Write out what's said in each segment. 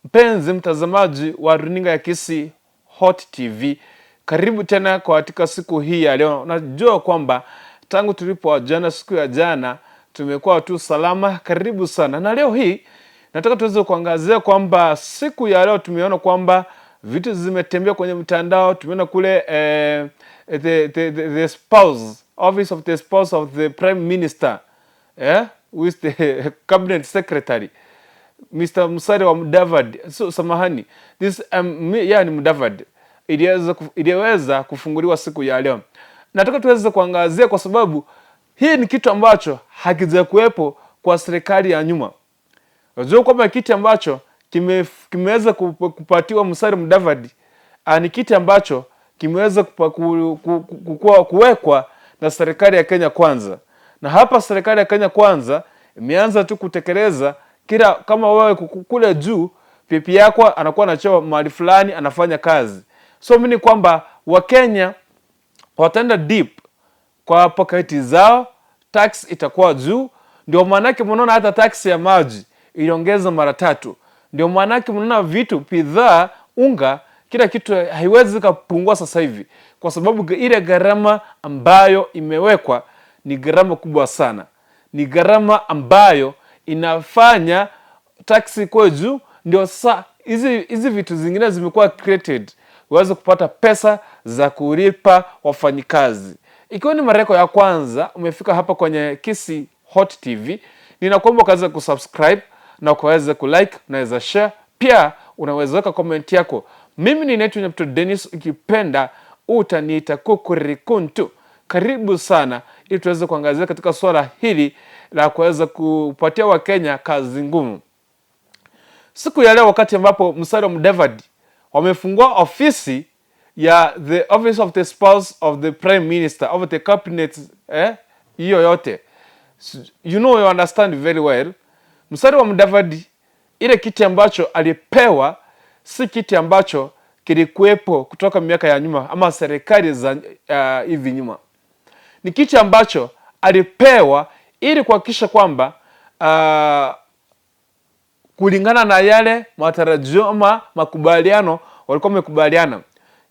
Mpenzi mtazamaji wa runinga ya Kisii Hot TV, karibu tena kwa katika siku hii ya leo. Najua kwamba tangu tulipoachana siku ya jana tumekuwa tu salama, karibu sana. Na leo hii nataka tuweze kuangazia kwamba siku ya leo tumeona kwamba vitu zimetembea kwenye mtandao. Tumeona kule the spouse, office of the spouse of the prime minister, who is the cabinet secretary, Mr. Musalia wa Mudavadi, so, samahani, this yeah, ni Mudavadi, iliweza kufunguliwa siku ya leo. Nataka tuweze kuangazia kwa sababu hii ni kitu ambacho hakijakuwepo kwa serikali ya nyuma. Unajua kwamba kiti ambacho kimeweza kupatiwa Musalia Mudavadi ni kiti ambacho kimeweza kuwekwa na serikali ya Kenya Kwanza, na hapa serikali ya Kenya Kwanza imeanza tu kutekeleza kila kama wewe kule juu pipi yako anakuwa anachewa mahali fulani anafanya kazi. So mimi ni kwamba Wakenya wataenda deep kwa poketi zao, tax itakuwa juu. Ndio maanake mnaona hata tax ya maji iliongeza mara tatu. Ndio maanake mnaona vitu, bidhaa, unga, kila kitu haiwezi kupungua sasa hivi, kwa sababu ile gharama ambayo imewekwa ni gharama kubwa sana, ni gharama ambayo inafanya tax ikuwe juu. Ndio sasa hizi vitu zingine zimekuwa created uweze kupata pesa za kulipa wafanyikazi. Ikiwa ni mara yako ya kwanza umefika hapa kwenye Kisii Hot TV, ninakuomba ukaweze kusubscribe na ukaweze kulike, unaweza share, pia unaweza weka comment yako. Mimi ni naitwa Nyapto Dennis, ukipenda utaniita Kukurikuntu. Karibu sana ili tuweze kuangazia katika swala hili la kuweza kupatia Wakenya kazi ngumu. Siku ya leo wakati ambapo Musalia Mudavadi wamefungua ofisi ya the office of the spouse of the prime minister of the cabinet, hiyo yote, you know, you understand very well. Musalia wa Mudavadi, ile kiti ambacho alipewa si kiti ambacho kilikuwepo kutoka miaka ya nyuma ama serikali za hivi nyuma. Ni kiti ambacho alipewa ili kuhakikisha kwamba kulingana na yale matarajio ama makubaliano walikuwa wamekubaliana,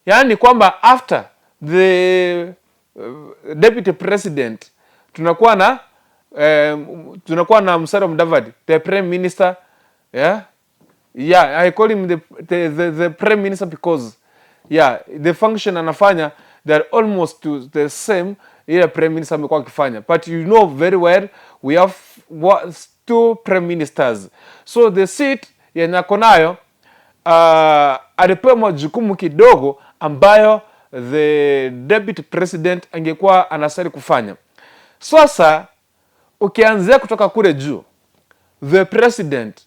yaani kwamba after the deputy president tunakuwa na Musalia Mudavadi, the prime minister. Yeah, I call him the prime minister because, yeah, the function anafanya, they are almost to the same ile prime minister amekuwa akifanya. But you know very well we have two prime ministers, so the seat yenye ako nayo, alipewa majukumu kidogo ambayo the deputy president angekuwa anastahili kufanya. Sasa ukianzia kutoka kule juu, the president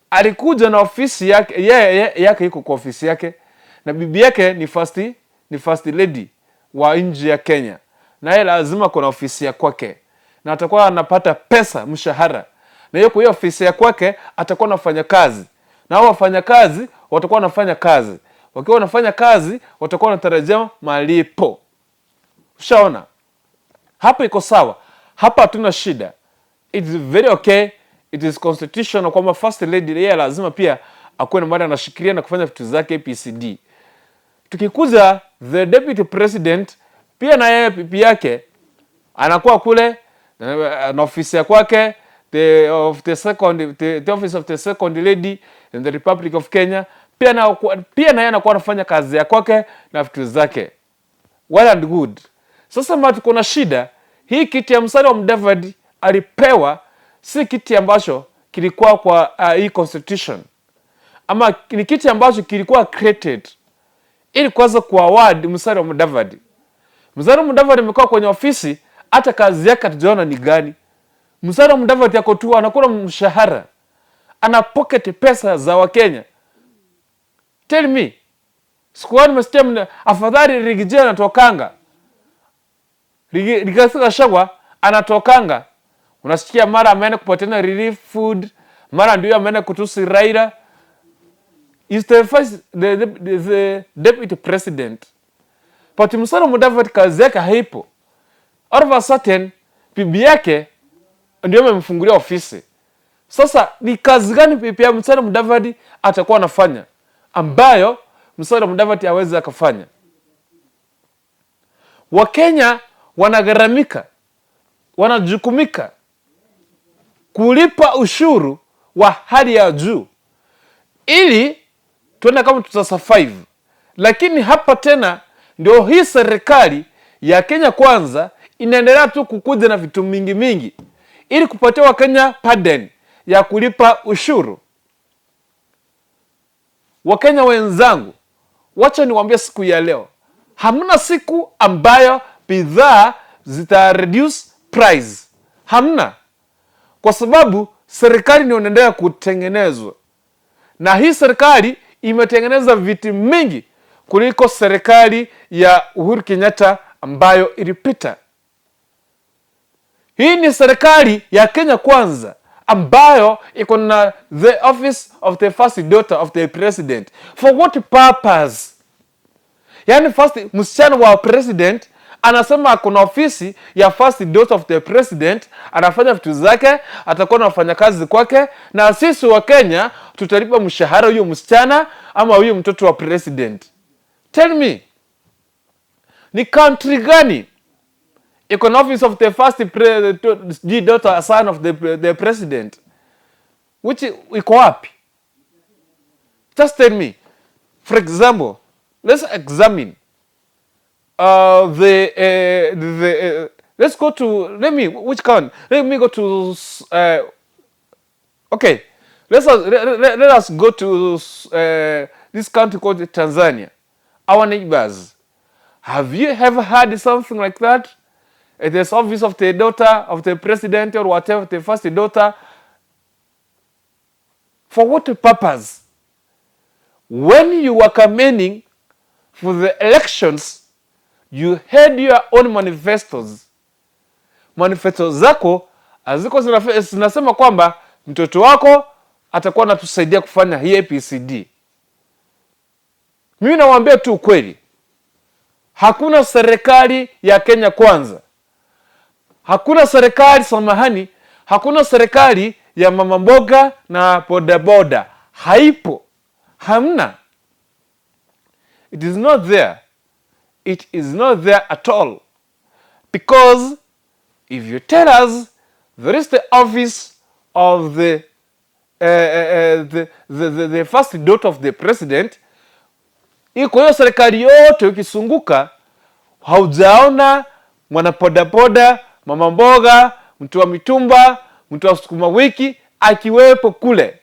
alikuja na ofisi yake, yeye yake iko kwa ofisi yake, na bibi yake ni first lady wa nchi ya Kenya, na yeye lazima kuna ofisi ya kwake, na atakuwa anapata pesa, mshahara, na hiyo kwa hiyo ofisi ya kwake atakuwa anafanya kazi, na hao wafanyakazi watakuwa wanafanya kazi. Wakiwa wanafanya kazi, watakuwa wanatarajia malipo. Ushaona hapa iko sawa, hapa hatuna shida, it is very okay, it is constitutional kwamba first lady yeye lazima pia akuwe na mali anashikilia na kufanya vitu zake ABCD. Tukikuza the deputy president, pia na yeye pipi yake anakuwa kule na ofisi ya kwake, the office of the second lady in the Republic of Kenya, pia na yeye anakuwa anafanya kazi ya kwake na vitu zake, well and good. Sasa ma tuko na shida, hii kiti ya Musalia Mudavadi alipewa si kiti ambacho kilikuwa kwa hii constitution, ama ni kiti ambacho kilikuwa created ili kuweza kuaward Musalia Mudavadi. Musalia Mudavadi amekuwa kwenye ofisi, hata kazi yake hatujaona ni gani. Musalia Mudavadi ako tu anakula mshahara, ana pocket pesa za Wakenya. Tell me, siku nimesikia afadhali Riggy G anatokanga, Rigathi Gachagua anatokanga, unasikia mara ameenda kupatiana relief food, mara ndio ameenda kutusi Raila. Is the first, the deputy president, but Musalia Mudavadi kazi yake haipo. All of a sudden bibi yake ndio amemfungulia ofisi. Sasa ni kazi gani pipi ya Musalia Mudavadi atakuwa anafanya ambayo Musalia Mudavadi aweze akafanya? Wakenya wanagharamika, wanajukumika kulipa ushuru wa hali ya juu ili tuone kama tuta survive. Lakini hapa tena ndio hii serikali ya Kenya Kwanza inaendelea tu kukuja na vitu mingi mingi ili kupatia Wakenya burden ya kulipa ushuru. Wakenya wenzangu, wacha niwaambie siku ya leo, hamna siku ambayo bidhaa zita reduce price, hamna, kwa sababu serikali ndio inaendelea kutengenezwa, na hii serikali imetengeneza vitu mingi kuliko serikali ya Uhuru Kenyatta ambayo ilipita. Hii ni serikali ya Kenya Kwanza ambayo iko na the office of the first daughter of the president. For what purpose? Yaani first msichana wa president anasema kuna ofisi ya first daughter of the president, anafanya vitu zake, atakuwa na wafanyakazi kwake, na sisi wa Kenya tutalipa mshahara huyo msichana ama huyo mtoto wa president. Tell me, ni country gani iko na office of the first daughter, son of the president, which iko wapi? Just tell me. For example, let's examine the let's go to let me which country? Let me go to okay. Let us go to this country called Tanzania, our neighbors. Have you ever heard something like that? It is office of the daughter of the president or whatever, the first daughter. For what purpose? When you were campaigning for the elections, you had your own manifestos. Manifesto zako haziko zinasema kwamba mtoto wako atakuwa anatusaidia kufanya hii ABCD. Mimi nawaambia tu ukweli, hakuna serikali ya Kenya Kwanza, hakuna serikali, samahani, hakuna serikali ya mama mboga na bodaboda, haipo, hamna. It is not there. It is not there at all. Because if you tell us there is the office of the first daughter of the president, iko hiyo serikali yote ukisunguka, haujaona mwanabodaboda, mama mboga, mtu wa mitumba, mtu wa sukuma wiki akiwepo kule.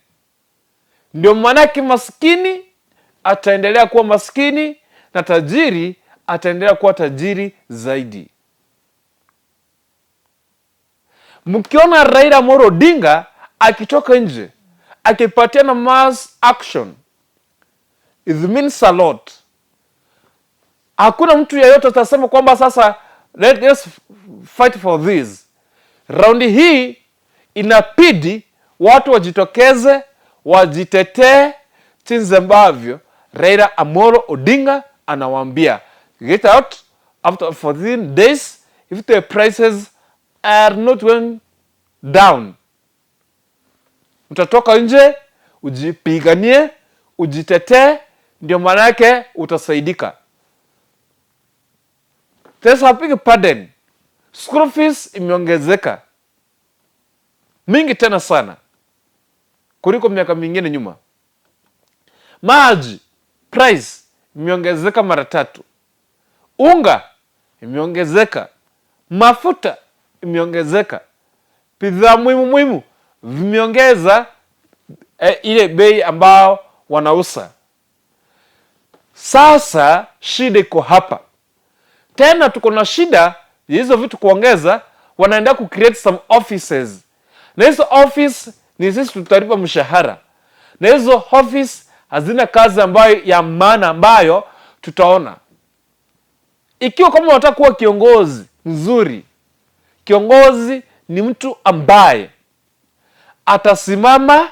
Ndio maanake maskini ataendelea kuwa maskini na tajiri ataendelea kuwa tajiri zaidi. Mkiona Raila Amolo Odinga akitoka nje akipatiana mass action, it means a lot. Hakuna mtu yeyote atasema kwamba sasa let us fight for this. Raundi hii inabidi watu wajitokeze, wajitetee jinsi ambavyo Raila Amolo Odinga anawaambia get out after 14 days if the prices are not going down. Utatoka nje ujipiganie, ujitetee, ndio maana yake utasaidika. There's a big burden. School fees imeongezeka mingi tena sana kuliko miaka mingine nyuma. Maji price imeongezeka mara tatu, unga imeongezeka, mafuta imeongezeka, bidhaa muhimu muhimu vimeongeza ile bei ambao wanauza. Sasa shida iko hapa tena, tuko na shida hizo vitu kuongeza, wanaenda ku create some offices, na hizo office ni sisi tutalipa mshahara, na hizo office hazina kazi ambayo ya maana ambayo tutaona. Ikiwa kama unataka kuwa kiongozi mzuri, kiongozi ni mtu ambaye atasimama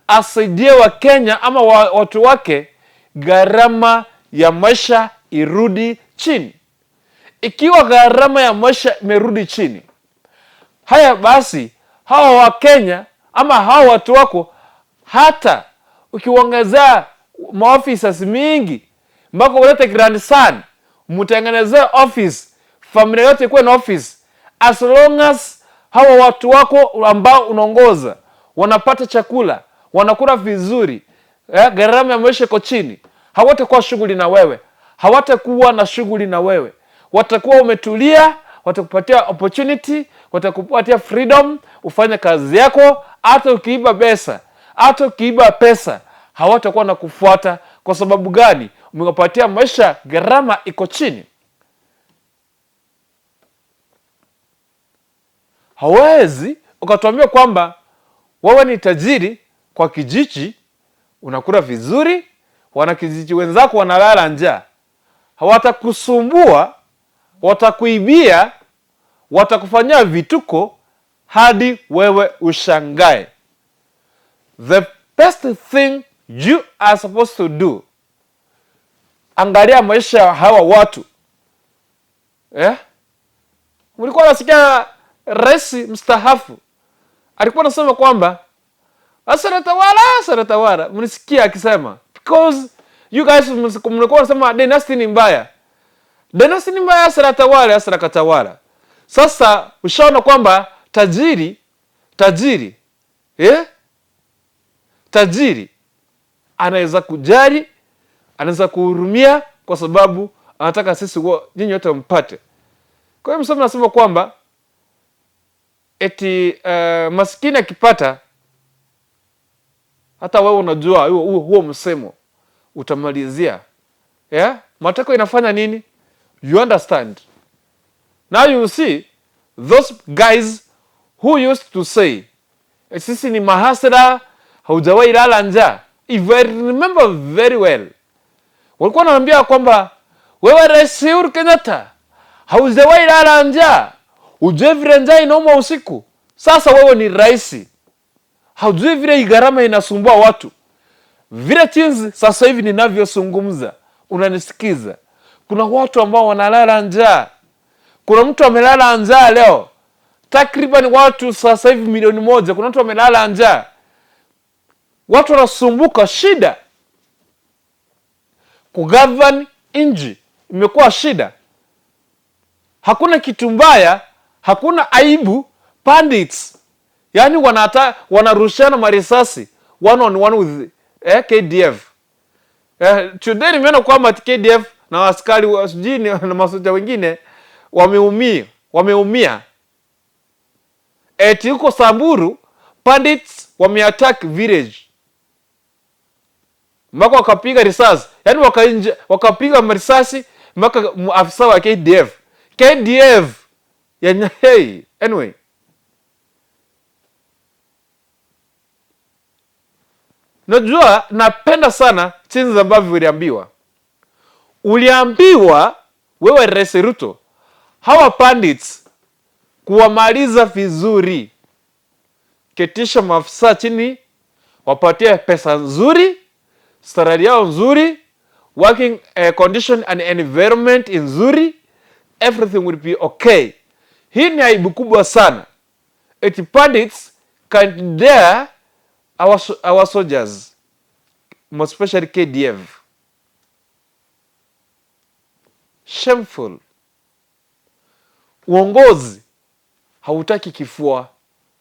asaidie Wakenya ama watu wake, gharama ya maisha irudi chini. Ikiwa gharama ya maisha imerudi chini, haya basi hawa Wakenya Ama hao watu wako, hata ukiongezea maofficers mingi mpaka ulete grandson, mtengenezee office, familia yote ikuwe na office, as long as hawa watu wako ambao unaongoza wanapata chakula, wanakula vizuri, gharama ya maisha iko chini, hawatakuwa shughuli na wewe, hawatakuwa na shughuli na wewe, watakuwa umetulia, watakupatia opportunity, watakupatia freedom ufanye kazi yako. Hata ukiiba pesa, hata ukiiba pesa hawatakuwa na kufuata. Kwa sababu gani? Umewapatia maisha, gharama iko chini. Hawezi ukatuambia kwamba wewe ni tajiri kwa kijiji, unakula vizuri, wanakijiji wenzako wanalala njaa. Hawatakusumbua, watakuibia, watakufanyia vituko hadi wewe ushangae. The best thing you are supposed to do, angalia maisha ya hawa watu. Mlikuwa nasikia rais mstaafu alikuwa anasema kwamba hustler tawala, hustler tawala. Mlisikia akisema, because you guys mlikuwa nasema dynasty ni mbaya, dynasty ni mbaya, hustler tawala, hustler katawala. Sasa ushaona kwamba tajiri, tajiri, tajiri anaweza kujali, anaweza kuhurumia, kwa sababu anataka sisi nyinyi wote mpate. Kwa hiyo msomi anasema kwamba eti maskini akipata, hata wewe unajua huo msemo utamalizia. Yeah? Matako inafanya nini? You understand? Now you see those guys who used to say sisi ni mahustler, haujawahi lala njaa. If I remember very well, walikuwa wanaambia kwamba wewe Rais Uhuru Kenyatta haujawahi lala njaa, hujui vile njaa inauma usiku. Sasa wewe ni rais, haujui vile gharama inasumbua watu vile chinzi. Sasa hivi ninavyozungumza, unanisikiza, kuna watu ambao wanalala njaa. Kuna mtu amelala njaa leo, takriban watu sasa hivi 1 milioni. Kuna mtu amelala njaa, watu wanasumbuka, shida kugovern nchi imekuwa shida. Hakuna kitu mbaya, hakuna aibu. Bandits yani wanarushiana marisasi one on one with KDF. Today nimeona kwamba KDF na askari sijui na masoja wengine wameumia, wameumia. Eti huko Samburu bandits wameattack village mpaka wakapiga risasi, yaani wakapiga marisasi mpaka afisa wa KDF. KDF yani, hey, anyway, najua napenda sana chinzi ambavyo uliambiwa. Uliambiwa wewe Rais Ruto, hawa bandits kuwamaliza vizuri, ketisha maafisa chini, wapatie pesa nzuri, salary yao nzuri, working condition and environment nzuri, everything will be okay. Hii ni aibu kubwa sana. Eti bandits can dare our soldiers, most especially KDF. Shameful. Uongozi hautaki kifua.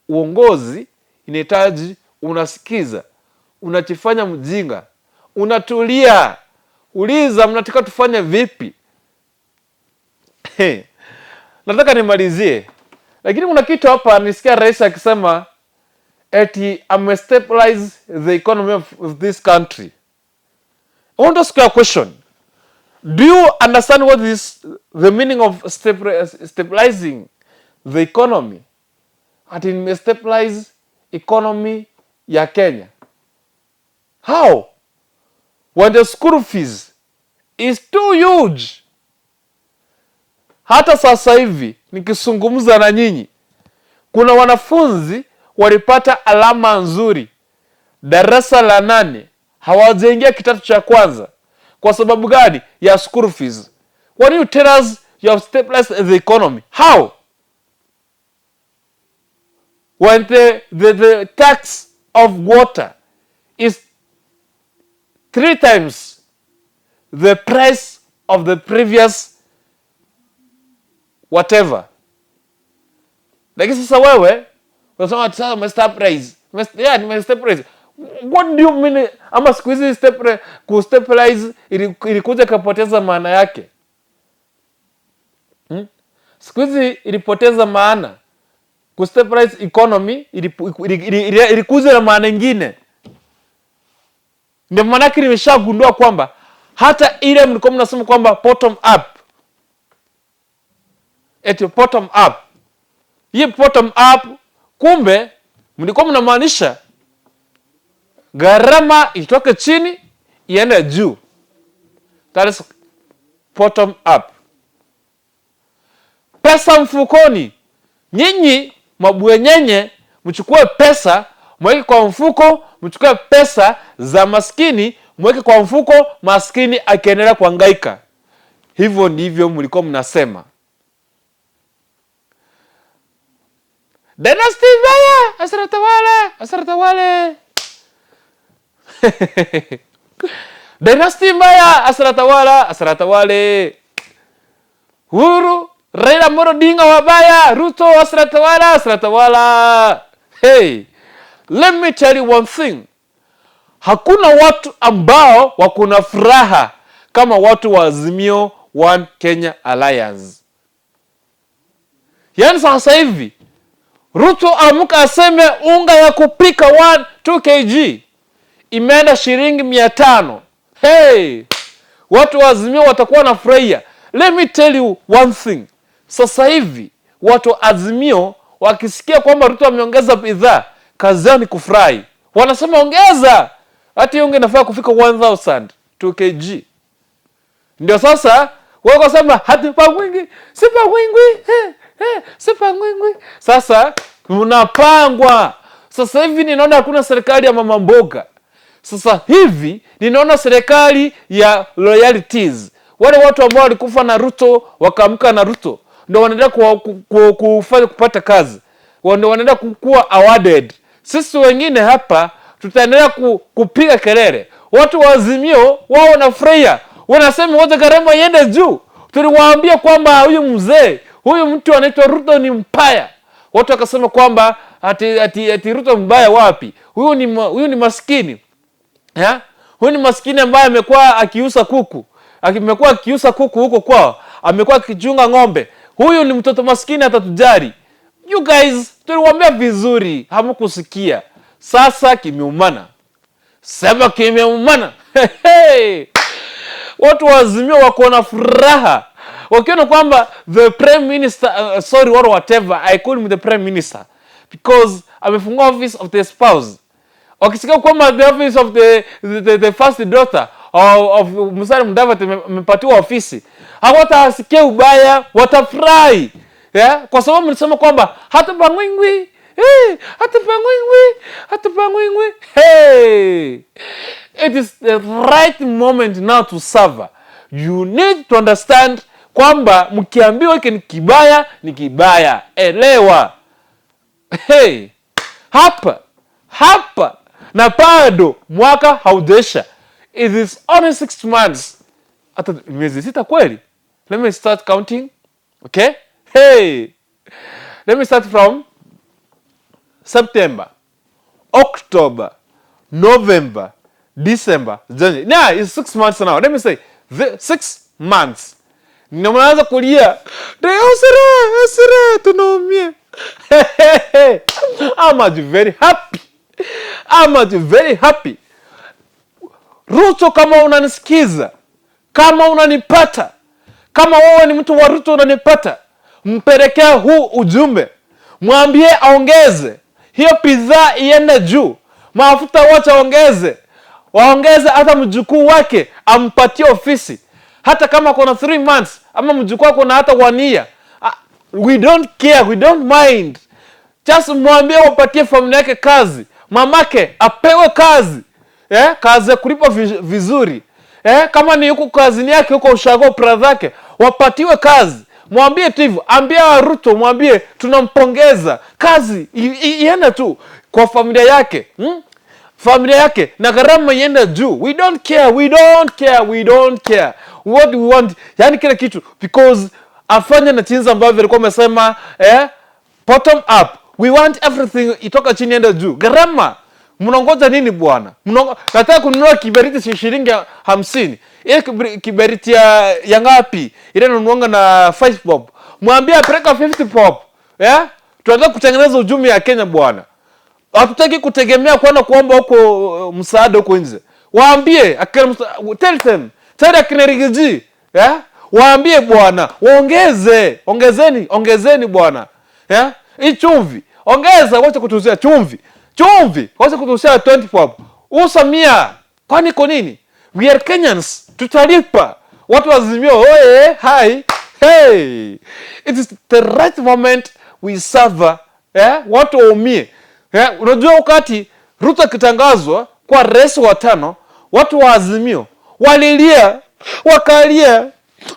Uongozi inahitaji unasikiza, unachifanya mjinga, unatulia, uliza mnataka tufanye vipi? Nataka nimalizie, lakini kuna kitu hapa nisikia rais akisema eti ame stabilize the economy of this country. I want to ask you a question. Do you understand what is the meaning of stabilizing the economy? Ati nime stabilize economy ya Kenya. How? When the school fees is too huge. Hata sasa hivi nikizungumza na nyinyi, kuna wanafunzi walipata alama nzuri darasa la 8 hawajaingia kidato cha kwanza. Kwa sababu gani? Ya school fees. When you tell us you have stabilized the economy, how? When the tax of water is three times the price of the previous whatever. Lakini sasa wewe unasema ati sasa ume step price. Yeah, nime step price. What do you mean? Ama siku hizi ku step price ilikuja ikapoteza maana yake. Siku hizi ilipoteza maana. Ku stabilize economy ilikuja na maana ingine. Ndio maana yake nimeshagundua kwamba hata ile mlikuwa mnasema kwamba bottom up, eti bottom up, hii bottom up, kumbe mlikuwa mnamaanisha gharama itoke chini iende juu. That is bottom up. Pesa mfukoni, nyinyi mabwenyenye mchukue pesa mweke kwa mfuko, mchukue pesa za maskini mweke kwa mfuko, maskini akiendelea kuhangaika. Hivyo ndivyo mlikuwa mnasema. Dynasty mbaya, asara tawala, asara tawale. Dynasty mbaya, asara tawala, asara tawale. Uhuru, Raila Amolo Odinga wabaya, Ruto asara tawala, asara tawala. Hey, let me tell you one thing. Hakuna watu ambao wako na furaha kama watu wa Azimio One Kenya Alliance. Yaani sasa hivi Ruto amka aseme unga ya kupika 1 2 kg imeenda shilingi 500. Hey, watu wa Azimio watakuwa na furahia. Let me tell you one thing. Sasa hivi watu wa Azimio wakisikia kwamba Ruto ameongeza bidhaa, kazi yao ni kufurahi. Wanasema ongeza, hata hiyo unga inafaa kufika 1000 2 kg. Ndio sasa wao wasema hatupangwingi, sipangwingwi, sipangwingwi. Sasa mnapangwa. Sasa hivi ninaona hakuna serikali ya mama mboga. Sasa hivi ninaona serikali ya loyalties. Wale watu ambao walikufa na Ruto wakaamka na Ruto ndio wanaendelea kufanya kupata kazi, ndio wanaendelea kuwa awarded. Sisi wengine hapa tutaendelea kupiga kelele. Watu wa Azimio wao wanafurahia, wanasema wote gharama iende juu. Tuliwaambia kwamba huyu mzee, huyu mtu anaitwa Ruto ni mbaya. Watu wakasema kwamba ati Ruto mbaya wapi? Huyu ni maskini. Ya? Huyu ni maskini ambaye amekuwa akiuza kuku. Amekuwa akiuza kuku huko kwao. Amekuwa akichunga ng'ombe. Huyu ni mtoto maskini atatujali. You guys, tuliwaambia vizuri, hamkusikia. Sasa kimeumana. Sema kimeumana. Hey. Watu wa Azimio wako na furaha wakiona kwamba the prime minister, sorry or whatever, I call him the prime minister because amefungua office of the spouse. Wakisikia kwamba the office of the first daughter of Musalia Mudavadi amepatiwa ofisi, hawatasikia ubaya, watafurahi. Yeah? Kwa sababu mlisema kwamba hatupangwingwi, hey, hatupangwingwi, hatupangwingwi. Hey! It is the right moment now to serve. You need to understand kwamba mkiambiwa hiki ni kibaya, ni kibaya. Elewa. Hey, hapa na bado mwaka haujaisha. It is only 6 months. Hata miezi 6 kweli. Let me start counting. Okay? Hey. Let me start from September, October, November, December, January. Now it's 6 months now. Let me say the 6 months. Ndio mnaanza kulia. Ndio sira, tunaumia. I'm very happy. I'm very happy. Ruto, kama unanisikiza, kama unanipata, kama wewe ni mtu wa Ruto unanipata, mpelekee huu ujumbe. Mwambie aongeze hiyo bidhaa iende juu, mafuta wote waongeze, waongeze hata mjukuu wake ampatie ofisi, hata kama kuna 3 months ama mjukuu wako na hata 1 year. We don't care, we don't mind. Just mwambie wapatie familia yake kazi, mamake apewe kazi, kazi ya kulipa vizuri. Kama ni huko kazini yake huko ushago brother yake wapatiwe kazi, Mwambie tu hivyo, ambia Ruto, mwambie tunampongeza, kazi iende tu kwa familia yake, Familia yake na gharama iende juu. We don't care, we don't care, we don't care. What we want, yani kila kitu, because afanye na jinsi ambavyo alikuwa amesema, bottom up. We want everything itoka chini ende juu. Gharama mnangoja nini, bwana? Nataka kununua kiberiti shilingi 50. Ile kiberiti ya ngapi? Ile nanunuanga na 5 bob. Mwambie apeleka 50 bob. Yeah? Tunataka kutengeneza uchumi ya Kenya, bwana. Hatutaki kutegemea kwenda kuomba huko msaada huko nje. Waambie akina tell them, tell akina Riggy G, yeah? Waambie, bwana, waongeze, ongezeni, ongezeni, bwana. Yeah? Hii chumvi, ongeza, wacha kutuuzia chumvi. Chumvi, wacha kutuuzia 20 bob. Uza 100. Kwani kwa nini? We are Kenyans, tutalipa. Watu wa Azimio, oye, hi. Hey. It is the right moment we suffer. Yeah? Watu waumie. Yeah? Unajua wakati Ruto akitangazwa kwa rais wa tano, watu wa Azimio walilia, wakalia,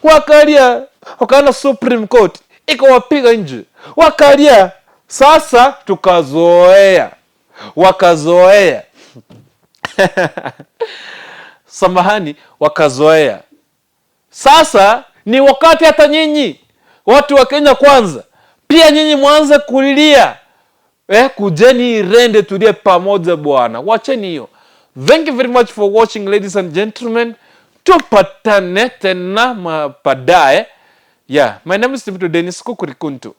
wakalia, wakaenda Supreme Court ikawapiga nje, wakalia. Sasa tukazoea, wakazoea, samahani, wakazoea. Sasa ni wakati hata nyinyi watu wa Kenya Kwanza, pia nyinyi mwanze kulia. Kujeni rende tulie pamoja, bwana, wacheni hiyo. Thank you very much for watching, ladies and gentlemen. Tupatane tena baadaye. Yeah, my name is Timothy Dennis Kukurikuntu.